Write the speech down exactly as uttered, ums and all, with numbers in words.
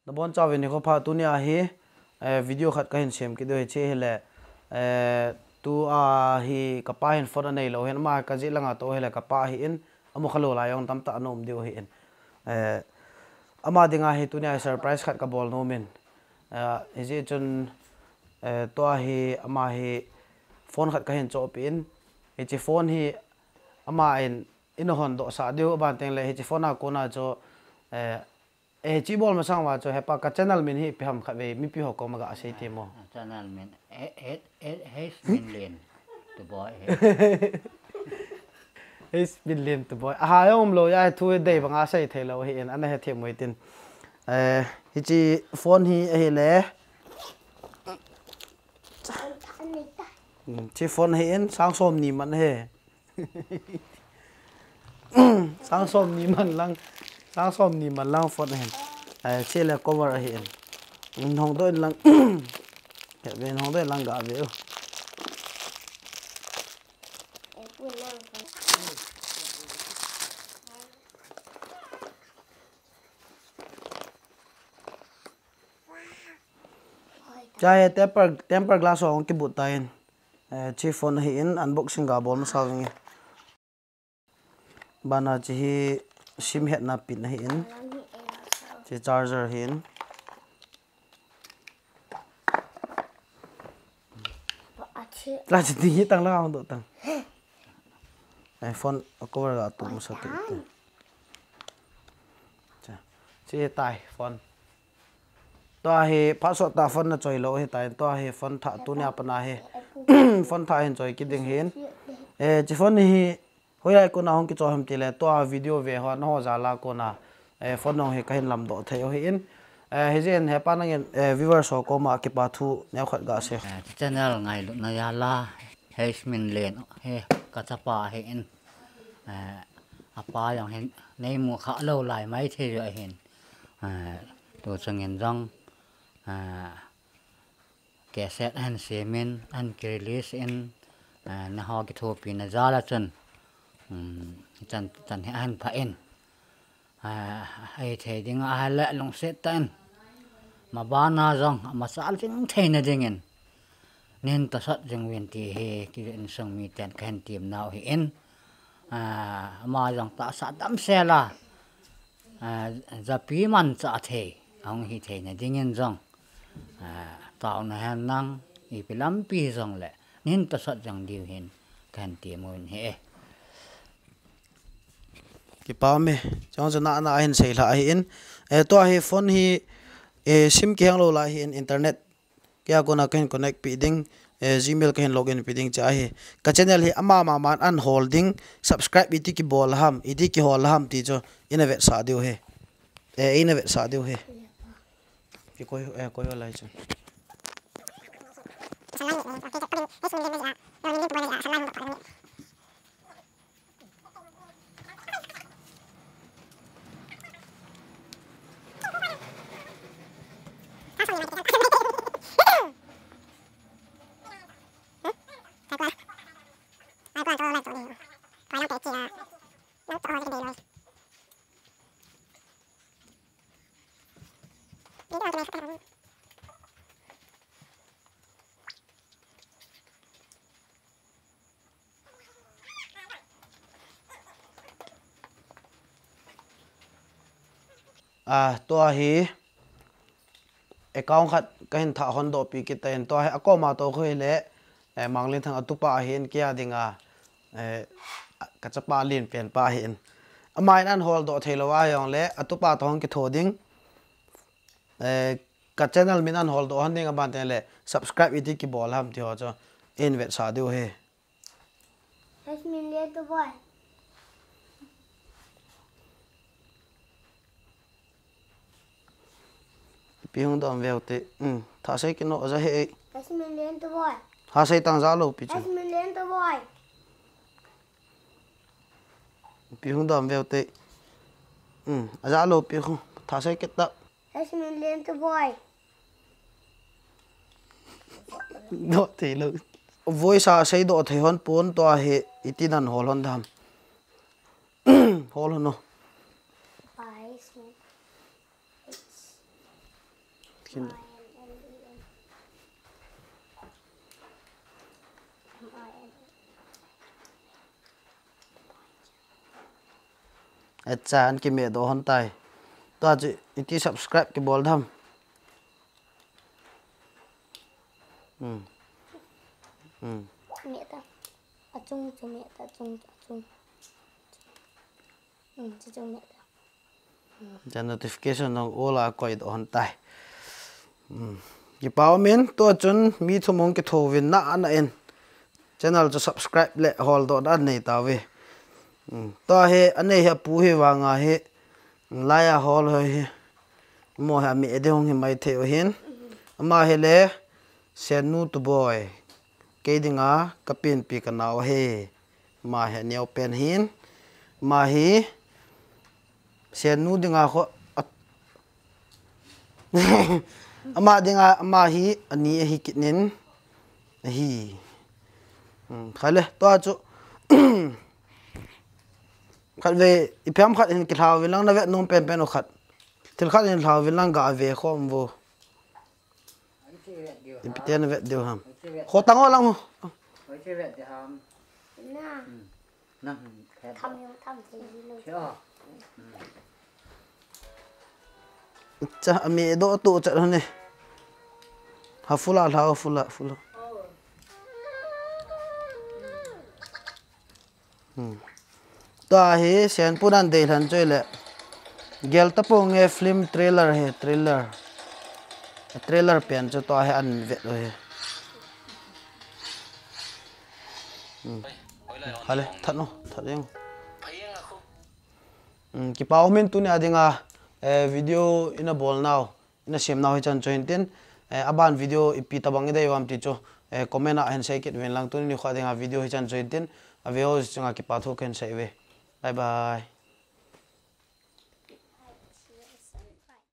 Nabonchauvin nikho pha. Tunia hi, eh, video khat kahin sem kit diu hiche hile, eh, tua hi kapa hin phone anei lou hin, ama kajih langa tou hile kapa ahin, amu khalou lai jong tamtah ana um diu ahin. Eh, ama dinga hi tunia hi surprise khat kabol nom in. Eh, hijeh chun, eh, tua hi ama hi phone khat kahin chohpeh in, hiche phone hi ama in eina hondoh sah diu, aban tengle hiche phone a kona chu, eh, eh, hiche bol masang uva chu, hepa, ka channel min hi ipi ham khatvei mipi ho koma gasei temo. Channel min, eh, eh, eh, H Minlen Tuboi. H Minlen Tuboi. Aha jong umlou, ja thu dei banga sei theilou ahin, ana hethem u hitin. Eh, hiche phone hi ahile. Hmm, hiche phone ahin, sang somni man ahi. Sang somni man lang, sang somni man lang phone ahin. Eh, hiche le cover ahin. Hongdoh in lang. Hongdoh in lang gave u. Chai temper, temper glass ho kibut tan. Eh, hiche phone ahin, unboxing gabol masa u hinge. Bana hiche hi sim hetna pin ahin. Hiche charger ahin. La hiche ding hitang la hongdoh tan. Eh, phone cover ga tu masa tu. Hiche tai phone. Tua hi phat sot tah phone na choi lou ahitai, tua hi phone thah tunia pat a hi. Phone thah hin choi kit ding ahin. Eh, hiche phone hi hoilai kona hung kichoh ham tile, tua video ve ho, nangho jal a kona, eh, phone jong hi kahin lamdoh thei u ahin. Eh, hijeh in hepa nangin, eh, viewers ho koma kipa thu neokhat gasei. Eh, channel ngailutna jal a, H Minlen, he, kachapa ahin. Eh, apa jong hin, neimu khalou lai maithei u ahin. Eh, tu chungin jong, eh, cassette ahin semin, ahin kirelease in, eh, nangho kithopina jal a chun, um, chan, chan hi ahin phah in. Ah, ahithei ding ahile lungset tah in. Mabana jong, amachal jing theina dingin. Nin tosot jing uvin ti hi, insung miten kahin temnau ahin. Ah, ama jong tahsa damsel a. Ah, japi manchah thei, ahung hitheina dingin jong. Ah, taona hen lang, ipi lampi jongle, nin tosot jing diu hin, kahin tem u ahi e. Kipa ume, chong chu nana ahin seilha ahin. Eh, tua hi phone hi, eh, sim kiheng lou lai ahin, internet kia kona kahin connect peh ding, eh, Gmail kahin login peh ding hiche ahi. Ka channel hi ama mama in ana hol ding, subscribe iti kibol ham, iti kihol ham ti chu ina vetsah diu ahi. Eh, ina vetsah diu ahi. Kikoi, eh, koi lai chu. Ah, tua hi account khat kahin thah hondoh peh kit tan, tua hi akoma tou khu hile, eh, Manglinthang atupa ahin, kei a dinga, eh, kachapa lenpen pa ahin. Ama in ana holdoh thei lou a jongle, atupa toh hung kitho ding. Eh, ka channel min ana holdoh hon ding, aban tengle subscribe iti kibol ham ti ho chu in vetsah diu ahi. Jasmine Lian tu boy. Ipi hung dam veu te. Um, thah sei kit no, aja he ei. Jasmine Lian tu boy. Ha sei tang, ja lou pi chu. Jasmine Lian tu boy. Ipi hung dam veu te. Um, aja lou pi khu. Thah sei kit ta. Jasmine Lian tu boy. Doh thei lou. Voice a seidoh thei hon pon, tua hi iti nan hol hon dam. Hol hon o. Five, six, eight. Khin. Acha, an kimeh doh hon tai. Tua chu iti subscribe kibol dam. Hmm. Hmm. Meh ta. Achung chu meh ta, achung, achung. Hmm, chu chu meh ta. Cha notification nong all a koi doh hon tai. Hmm. Kipa umin, tua chun mi thum hung kitho uvin na ana in. Channel chu subscribe le hol doh dan nei tauve. Hmm. Tua hi anei hi apu hi vanga hi. Lai a hol ho hi. Mo hi ameh ding hung hi mai thei u hin. Ama hi le Sennu tu boy. Kei dinga ka pinpi ka nau ahi. Ama hi aneo pen hin. Ama hi Sennu dinga kho a-, ama dinga, ama hi ani ahi kit nin. Ahi. Hmm, khale, tua chu. Khat ve, ipi ham khat hin kilhau vin lang na vet nom pen pen u khat. Thil khat hin lhau vin lang ga ve khom vo. Ipi ten vet diu ham. Kho tang o lang u. Na. Nang. Tham yong tham thei lo. Cha, ameh doh tu chat hon e. Ha full a lhau, full a, full a. Hmm. Tua hi Senpu nan dei lhan choi le. Gel tapo nge film trailer hi, trailer. Trailer pen chu tua hi an vet u hi. Hmm. Hale, that no, that jeng. Hmm, kipa umin tunia dinga, eh, video ina bol nau. Ina sem nau hichan chu hin tin, eh, aban video ipi tabang idei uvam ti chu, eh, comment a hin sei kit uvin lang, tuni nikho dinga video hichan chu hin tin, ave ho chunga kipa thu kahin sei uve. Bye bye.